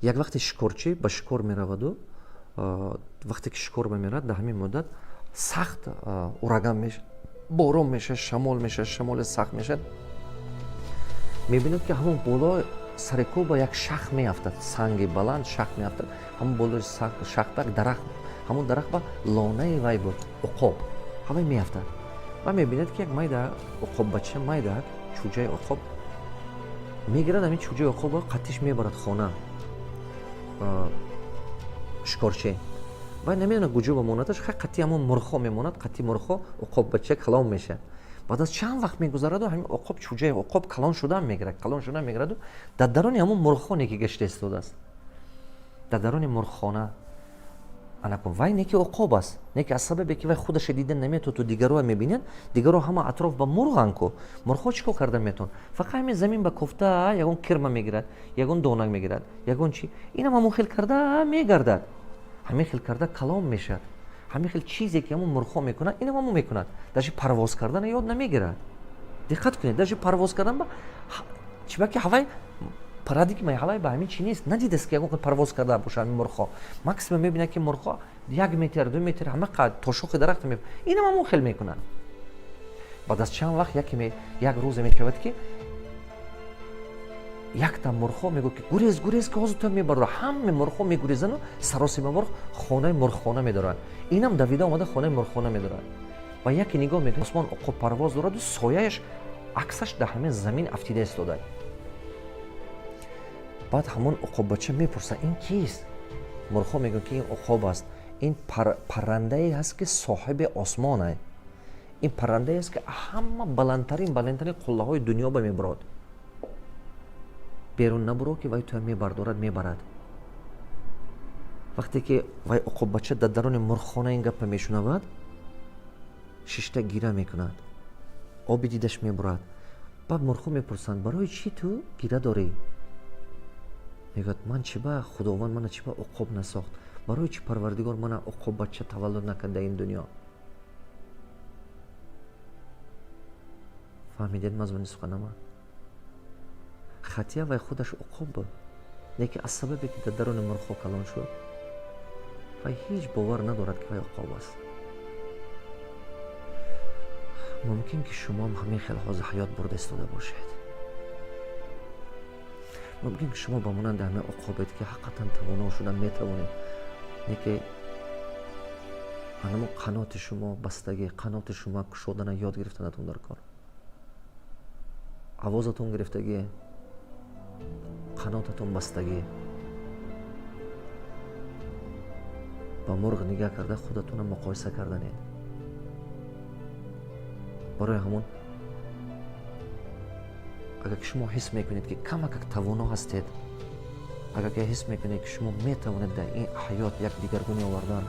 Як вақте шикорчӣ ба шикор мераваду, вақте ки шикор мемерад, дар ҳамин муддат сахт ураган мешавад, борон мешавад, шамол мешавад, шамоли сахт мешавад. Мебинад, ки ҳамон боло сари кӯҳ ба як шах меафтад, санги баланд шах меафтад. Ҳамон болои шахта дарахт, ҳамон дарахт ба лонаи вай буд, уқоб ҳамай меафтад. Ва мебинад, ки як майда уқоббача, майда чӯҷаи уқоб мегирад. Ҳамин чӯҷаи уқобро қатиш мебарад хона шикорчӣ. Вай намедонад, куҷо бамонадаш. Хай, қатъи ҳамон мурғҳо мемонад. Қатъи мурғҳо уқоббача калон мешавад. Баъд аз чанд вақт мегузараду, ҳамин уқоб, чӯҷаи уқоб калон шудаам мегирад, калон шудаам мегираду, дар даруни ҳамон мурғҳо неки гашта истодааст, дар даруни мурғхона. Анакун вай неки уқоб аст, неки аз сабабе ки вай худаша дида наметаводу дигароа мебинад, дигаро ҳама атроф ба мурғанд ку. Мурғҳо чӣ кор карда метавон? Фақат ҳамин замин ба кофта ягон кирма мегирад, ягон донак мегирад, ягон чи. Инам ҳамон хел карда мегардад, ҳамин хел карда калон мешавад. Ҳамин хел чизе ки ҳамон мурғҳо мекунад, инам ҳамон мекунад. Даже парвоз кардана ёд намегирад. Диққат кунед, даже парвоз кардан ба чибаки ҳавай парадигмаи ҳавай ба ҳамин чи нест, надидааст, ки ягон парвоз карда боша. Ҳамин мурғҳо максимум мебинад, ки мурғҳо 1 метр, 2 метр, ҳама қад то шохи дарахт. Инам ҳамон хел мекунад. Баъд аз чанд вақт яке як рӯзе мешавад, ки якта мурғҳо мегӯяд, ки гурез, гурез, ки ҳозир то мебарора. Ҳаме мурғҳо мегурезану саросимавор хонаи мурғхона медоранд. Инам давида омада хонаи мурғхона медорад. Ва яке нигоҳ мекунад, осмон уқоб парвоз дораду, сояаш, аксаш дар ҳамин замин афтида истода. Баъд ҳамон уқоббача мепурсад: «Ин кист?» Мурғҳо мегӯянд, ки ин уқоб аст, ин паррандае ҳаст, ки соҳиби осмонае, ин паррандае аст, ки ҳама баландтарин, баландтарин қуллаҳои дунё ба мебурод. Берун набуро, ки вай туя мебардорад, мебарад. Вақте ки вай уқоббача дар даруни мурғхона ин гапа мешунавад, шишта гира мекунад, оби дидаш мебурад. Баъд мурғҳо мепурсанд: «Барои чӣ ту гира дорӣ?» Мегӯяд: «Ман чӣ ба Худованд мана чӣ ба уқоб насохт? Барои чӣ Парвардигор мана уқоббача таваллуд накард дар ин дунё?» Фаҳмидед мазмуни суханама? Хатия вай худаш уқоб буд, лекин аз сабабе ки дар даруни мурғҳо калон шуд, вай ҳеҷ бовар надорад, ки вай уқоб аст. Мумкин ки шумоам ҳамин хел ҳозир ҳаёт бурда истода бошед. Мумкин ки шумо ба монанди ҳамин уқобед, ки ҳақиқатан тавоно шуда метавонед, лекин анамо қаноти шумо бастагӣ, қаноти шумо кушодана ёд гирифтанатон дар кор. Овозатон гирифтагӣ, қанотатон бастагӣ. Ба мурғ нигаҳ карда, худатонро муқоиса карданед. Барои ҳамон, агар ки шумо ҳис мекунед, ки камакак тавоно ҳастед, агар ки ҳис мекунед, ки шумо метавонед дар ин ҳаёт як дигаргунӣ овардан,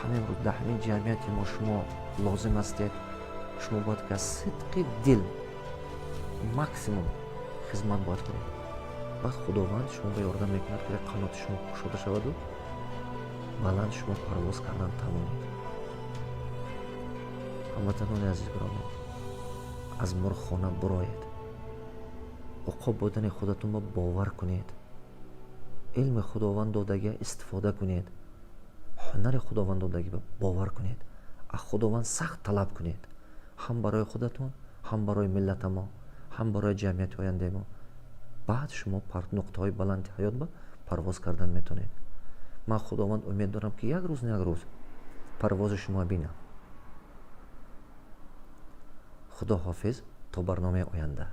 ҳамин рӯз дар ҳамин ҷамъияти мо шумо лозим ҳастед. Шумо бояд ки аз сидқи дил максимум хизмат бояд кунед. Баъд Худованд шумо ба ёрдам мекунад, ки қаноти шумо кушода шаваду баланд шумо парвоз кардан тавонед. Ҳамватанони азиз гиромӣ, аз мурғхона буроед, уқоб будани худатонро бовар кунед, илми Худованд додагия истифода кунед, ҳунари Худованд додагиба бовар кунед, аз Худованд сахт талаб кунед, ҳам барои худатон, ҳам барои миллата мо, ҳам барои ҷамъияти ояндаи мо. Баъд шумо нуқтаҳои баланди ҳаёт ба парвоз кардан метавонед. Ман Худованд умед дорам, ки як рӯз, на як рӯз парвози шумо бинам. Худо ҳофиз, то барномаи оянда.